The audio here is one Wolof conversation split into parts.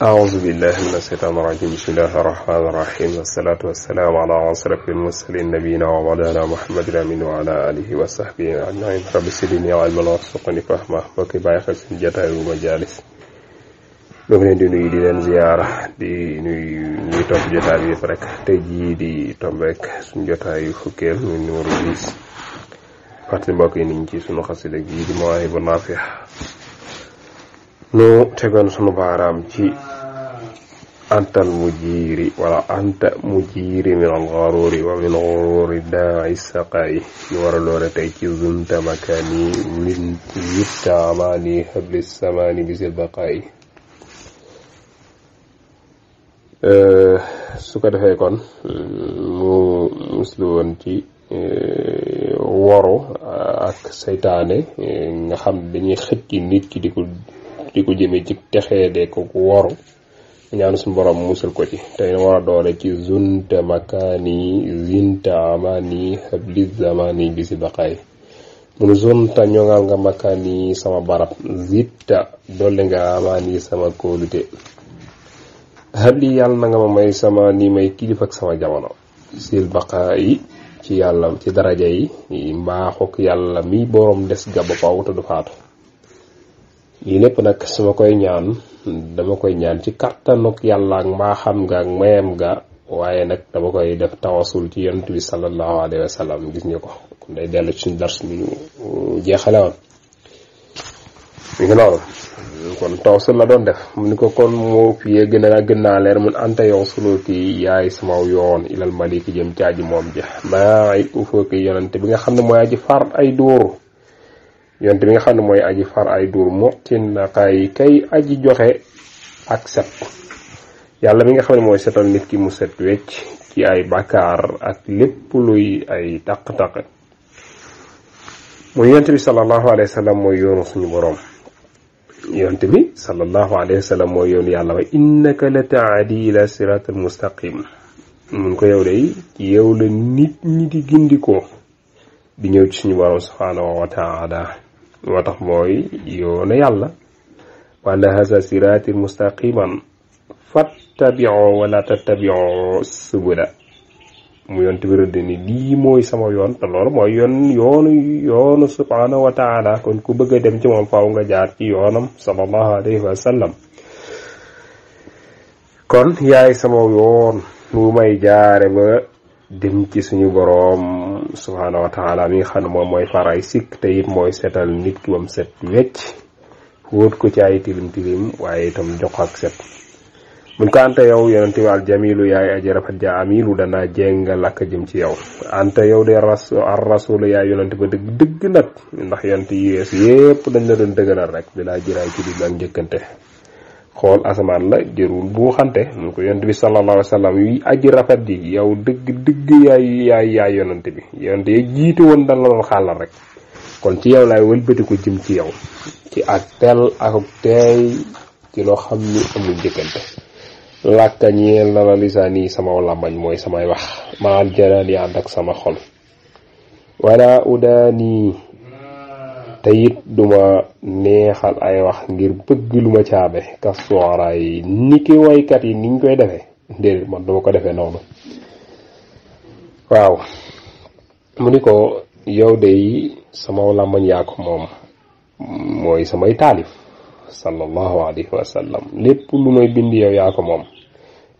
أعوذ بالله من الشيطان الرجيم بسم الله الرحمن الرحيم والصلاة والسلام على أشرف المرسلين نبينا ومولانا محمد الأمين وعلى آله وصحبه أجمعين رب زدني علما وارزقني فهما mbokk bàyyi xel suñu jotaayu majaalis ñoo ngi leen di nuyu di leen ziyaara di nuyu ñuy topp jotaay bi yëpp rek tey jii di tombeek suñu jotaayu fukkeel muy numéro 10 fàttali mbokk yi niñ ci suñu xasida gii di Mawaahibu Naafi' nu tegoon sunu baaraam ci antal mujiri wala anta mujiri min al-gharuri wa min ghururi da'i saqai ñu war a loole tey ci zunta makani min yitta amani habli samani bisil baqai su ko defee kon mu muslu woon ci woru ak seytaane nga xam dañuy xëcc nit ki di ko jëme ci texee de ko woru ñaanu suñu borom musul ko ci tey war a doole ci zunta makani zinta amani habli zamani bisi baqaay munu zunta ñongal nga makani sama barab zitta dolle nga amani sama kóolute habli yàlla na nga ma may sama ni may kilifa ak sama jamono sil baqaay ci yàlla ci daraja yi mbaaxuk yàlla mi borom des ga ba faaw te du faatu lii lépp nag su ma koy ñaan dama koy ñaan ci kattanuk yàlla ak mbaaxam nga ak mayam ga waaye nag dama koy def tawasul ci yonent bi sallallahu alayhi wa sallam gis ñu ko kon day dellu ci suñu dars mi ñu jeexale woon mi ngi noonu kon tawasul la doon def mu ni ko kon moo fiyee gën naa leer mun anta yow suluki yaay sama yoon ilal maliki jëm ci aji moom ja maa it ufooki yonent bi nga xam ne mooy aji far ay dóor yonte bi nga xam ne mooy aji far ay duur mutin na kay aji joxe ak set yàlla mi nga xam ne mooy setal nit ki mu set wecc ci ay bàkkaar ak lépp luy ay taq-taq muy yonte bi sallallahu alayhi wa sallam mooy yoonu suñu boroom yonte bi sallallahu alayhi wa sallam mooy yoonu yàlla wa innaka la taadi ila siratal mustaqim mun ko yow day yow la nit ñi di gindikoo di ñëw ci suñu boroom subhanahu wa taala moo tax mooy yoonu yàlla wa anna haza sirati mustaqiman fattabi'u wala tattabi'u subula mu yonte bi rëdd ni lii mooy sama yoon te loolu mooy yoonu subhanahu wa taala kon ku bëgg a dem ci moom faaw nga jaar ci yoonam sallallahu alayhi wa sallam kon yaay sama yoon lu may jaare ba dem ci suñu boroom subhanahu wa taala mi nga xam ne moom mooy faray sikk te it mooy setal nit ki bam set wecc wóot ko ci ay tilim waaye itam jox ak set mun ko anta yow yonente bi aljamilu yaay aji rafet ja amilu danaa jéngal ak jëm ci yow anta yow de rasul yaay yonente ba dëgg nag ndax yonente yees yépp dañ la doon dëggalal rek bi laa jëraay ci di ak njëkkante xool asamaan la jërul bu xante mun ko yonent bi sallallahu alayhi wa sallam yi aji rafet ji yow dëgg yaay yonent bi yonent yi jiite woon dal la doon xaalal rek kon ci yow laay wëlbati ko jëm ci yow ci ak tel ak teey ci loo xam ni amul njëkkante làkka ñeel na la lisaani sama làmbañ mooy samay wax maal janaan yi ànd ak sama xol wala udaani te it duma neexal ay wax ngir bëgg lu ma caabe kas suwara yi ni ki waykat yi niñ koy defee déedéet man duma ko defee noonu waaw mu ni ko yow de sama làmbañ yaa ko moom mooy samay taalif sallallahu alayhi wa sallam lépp lu may bind yow yaa ko moom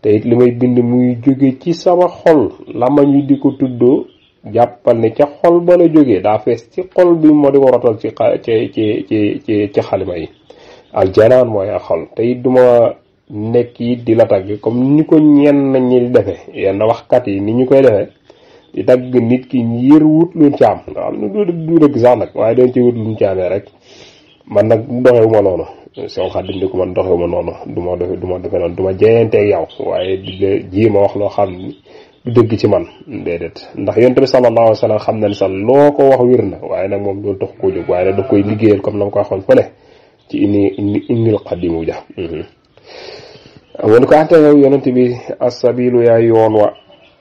te it li may bind muy jóge ci sama xol làmbañ wi di ko tuddoo jàppal ne ca xol ba la jógee daa fees ci xol bi moo di ko rotal ci xalima yi aljanaan mooy ak xol te it duma nekk it di la tagg comme ni ko ñenn ñi di defee yenn waxkat yi ni ñu koy defee di tagg nit ki ngir wut luñ caam nga xam ne du dëgg sax nag waaye dañ ci wut luñ caamee rek man nag doxewuma noonu soo xaddim ni ko man doxewuma noonu du ma defe noonu du ma jeyanteeg yow waaye di la jéema wax loo xam ni du dëgg ci man déedéet ndax yonent bi sallallahu alayhi wa sallam xam na ni sax loo ko wax wér na waaye nag moom loolu tax koo jóg waaye nag da koy liggéeyal comme na ma ko waxoon fële ci innil qadimu ja won ko ante yow yonent bi asabilu yaa yoon wa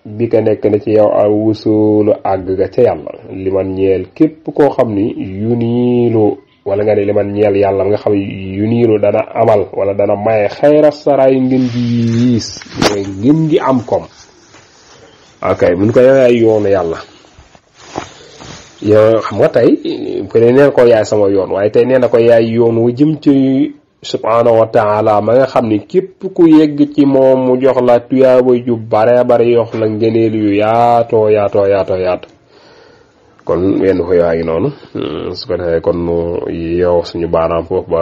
bi ka nekk na ci yow a wusulu àgg ga ca yàlla li man ñeel képp koo xam ni yu niilu wala nga ne li man ñeel yàlla nga xam yu niiru dana amal wala dana maye xayra saraay ngeen gi yiis mooy ngeen gi am kom ok mun ko yaay yoonu yàlla yow xam nga tey bu ne neen ko yaay sama yoon waaye tey nee na ko yaay yoon wu jëm ci subhanahu wa ta'ala ma nga xam ni képp ku yegg ci moom mu jox la tuyaaba ju bare bare yox la ngëneel yu yaatoo kon wenn ko yaa ngi noonu su ko defee kon yow suñu baaraam foofu ba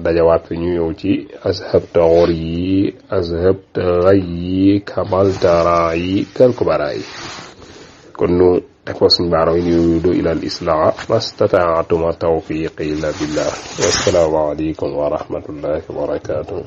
dajawaat fi ñu ñëw ci azhabta ghor yi azhabta ghay yi kamalta ra yi kalkubara yi kon nu defoo suñu baaraam yi yuridu ila al islah mastata'tu ma tawfiqi illa billah wassalamu alaykum wa rahmatullahi wa barakatuh